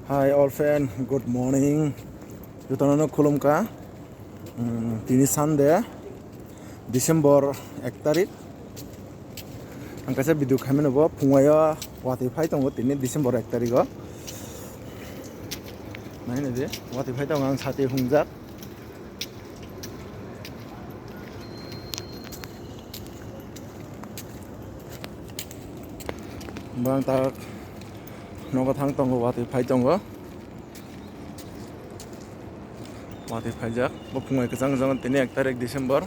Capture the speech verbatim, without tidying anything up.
Hi all friend, good morning. Jotono no khulumkha. Hmm, tini Sunday, December ek tarik. Ang kaisa video khaimani bo phungayo watwi phai tongo tini December ek tarik o. Naina di watwi phai tongo ang sati hungjak. Bang tak nogo thang tongo, watwi phai tongo. Watwi phaijak. Bo phungai kwchang kwchang tini ek tarik December.